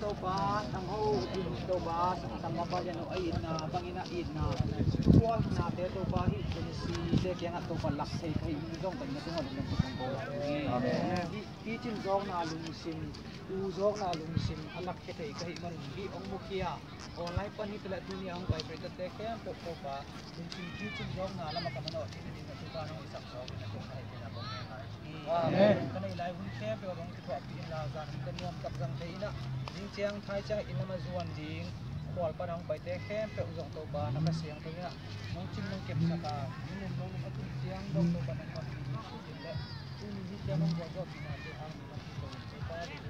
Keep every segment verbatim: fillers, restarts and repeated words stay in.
Topa, nang ho in Topa, sang tam ma pa lian uh a itna bangin a itna, tua itnate Topa hih Genesis te kiangah Topa lak thei ka hih min zong ka inn a tungah lungdam ka kong ko lai. Amen. Hih picin zawkna lungsim, tu zawkna lungsim a lak khia thei ka hih manun hih hong mukhia online pan hih tala tuni a hong pai peitate khempeuh Topa lungsim picin zawkna lamah ka manawh theihna dingin Topa nong hisak zawk in a tuah ka hih tena kong ngen lai. Amen. Ka neih lai hun khempeuh ah hong kithuahpih inla zan hun ka nuam tak zang thei inah, zing ciang thai ciang inn lam a zuan ding khual pan a hong paite khempeuh zong Topa na Kha Siangtho inah nong cing nong kemsak a, nong nung nong nung a tun ciang zong Topa nong manpih ding sutin le tuni hih ciang nong gualzawhpih nate hang nong manpih ko in Topa ding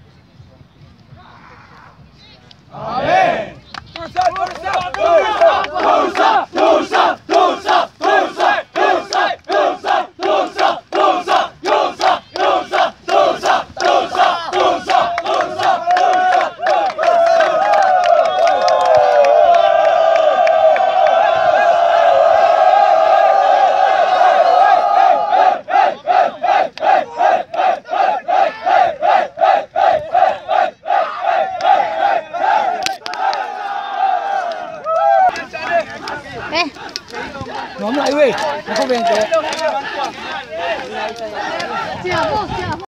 Amen. Eh. Nuam lai ve. Na khawveng te.